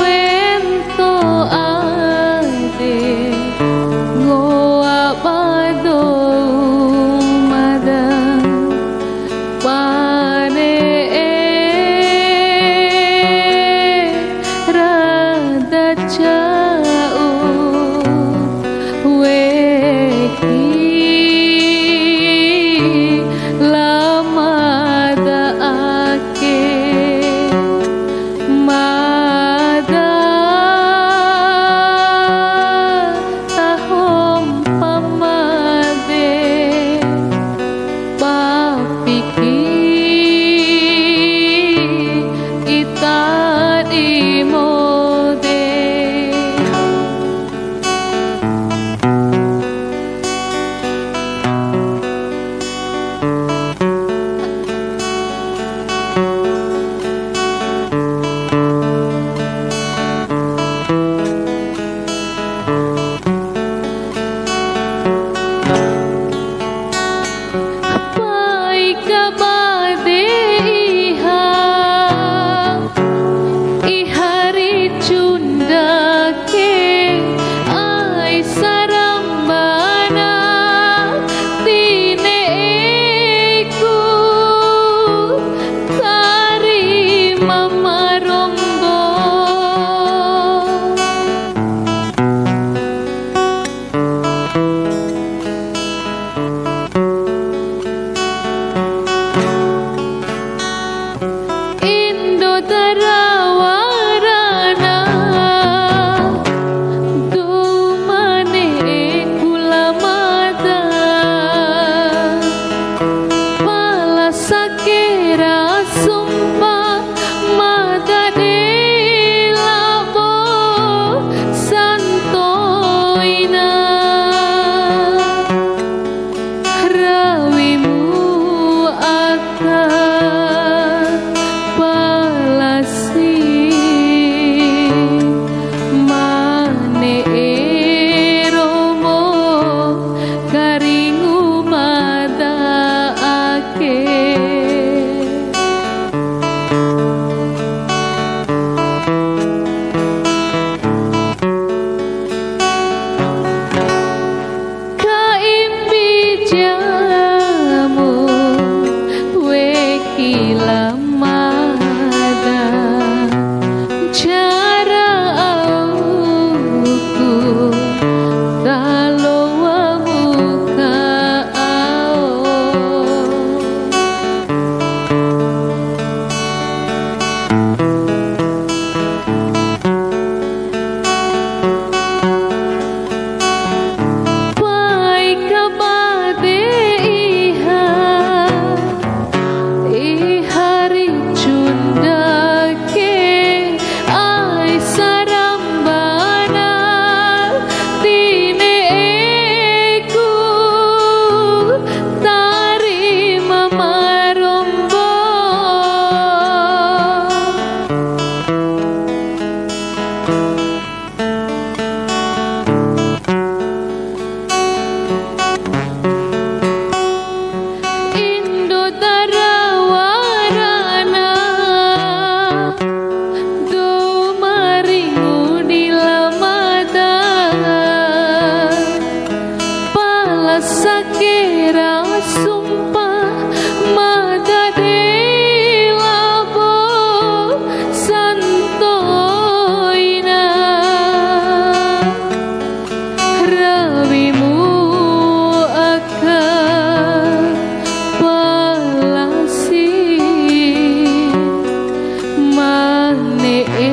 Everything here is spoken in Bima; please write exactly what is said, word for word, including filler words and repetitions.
Wento ade ngoa ba dou mada, ba ne'e ra da ca'u weki la mada ake. Mada tahompa made, ba fiki ita di mode. Pai ka bade iha, iha ri cunda ke, ai sarambana ti ne'eku, tari mamarombo. Indo darawa rana, dou ma ne'eku la mada. Pala sakera sumpa mada de labo santoina. Rawimu aka palasi, ma ne'e romo karingu mada ake. Ka imbi jamu weki la mada, ncara auku ta loamu ka ao. Pai ka bade iha, iha ri cunda ke, ai sarambana ti ne'eku, tari mamarombo. Indo darawa rana, dou ma ringu di la mada. Pala sakera sumpa mada de labo santoina. Rawimu aka palasi, ma ne'e